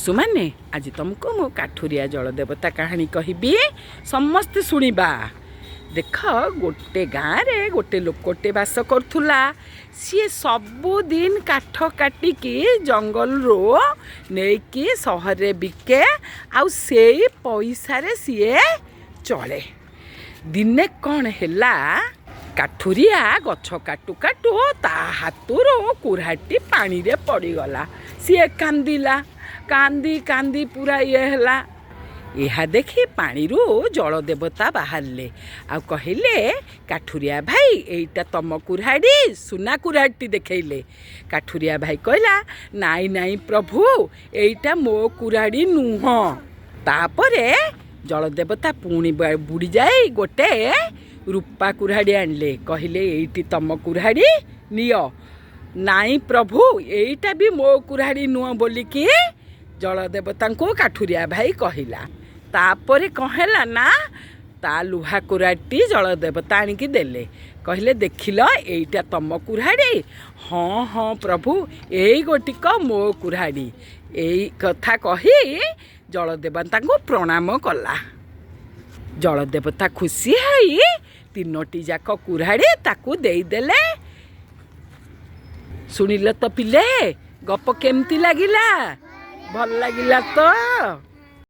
ଶିଶୁମାନେ, ଆଜି ତୁମକୁ ମୁଁ କାଠୁରିଆ ଜଳଦେବତା କାହାଣୀ କହିବି, ସମସ୍ତେ ଶୁଣିବା। ଦେଖ, ଗୋଟେ ଗାଁରେ ଗୋଟେ ଲୋକଟେ ବାସ କରୁଥିଲା। ସିଏ ସବୁଦିନ କାଠ କାଟିକି ଜଙ୍ଗଲରୁ ନେଇକି ସହରରେ ବିକେ, ଆଉ ସେଇ ପଇସାରେ ସିଏ ଚଳେ। ଦିନେ କ'ଣ ହେଲା, କାଠୁରିଆ ଗଛ କାଟୁ କାଟୁ ତା ହାତରୁ କୁରାଢ଼ିଟି ପାଣିରେ ପଡ଼ିଗଲା। ସିଏ କାନ୍ଦିଲା, କାନ୍ଦି କାନ୍ଦି ପୁରା ଇଏ ହେଲା। ଏହା ଦେଖି ପାଣିରୁ ଜଳଦେବତା ବାହାରିଲେ ଆଉ କହିଲେ, "କାଠୁରିଆ ଭାଇ, ଏଇଟା ତମ କୁରାଢ଼ି?" ସୁନା କୁରାଢ଼ିଟି ଦେଖେଇଲେ। କାଠୁରିଆ ଭାଇ କହିଲା, "ନାଇଁ ନାଇଁ ପ୍ରଭୁ, ଏଇଟା ମୋ କୁରାଢ଼ି ନୁହଁ।" ତାପରେ ଜଳଦେବତା ପୁଣି ବୁଡ଼ି ଯାଇ ଗୋଟେ ରୂପା କୁରାଢ଼ି ଆଣିଲେ। କହିଲେ, "ଏଇଟି ତମ କୁରାଢ଼ି, ନିଅ।" "ନାଇଁ ପ୍ରଭୁ, ଏଇଟା ବି ମୋ କୁରାଢ଼ି ନୁହଁ" ବୋଲିକି ଜଳଦେବତାଙ୍କୁ କାଠୁରିଆ ଭାଇ କହିଲା। ତାପରେ କ'ଣ ହେଲା ନା, ତା ଲୁହା କୁରାଢ଼ିଟି ଜଳଦେବତା ଆଣିକି ଦେଲେ। କହିଲେ, "ଦେଖିଲ, ଏଇଟା ତମ କୁରାଢ଼ି?" "ହଁ ହଁ ପ୍ରଭୁ, ଏଇ ଗୋଟିକ ମୋ କୁରାଢ଼ି।" ଏଇ କଥା କହି ଜଳଦେବତାଙ୍କୁ ପ୍ରଣାମ କଲା। ଜଳଦେବତା ଖୁସି ହେଇ ତିନୋଟି ଯାକ କୁରାଢ଼ି ତାକୁ ଦେଇଦେଲେ। ଶୁଣିଲ ତ ପିଲେ, ଗପ କେମିତି ଲାଗିଲା? ଭଲ ଲାଗିଲା ତ?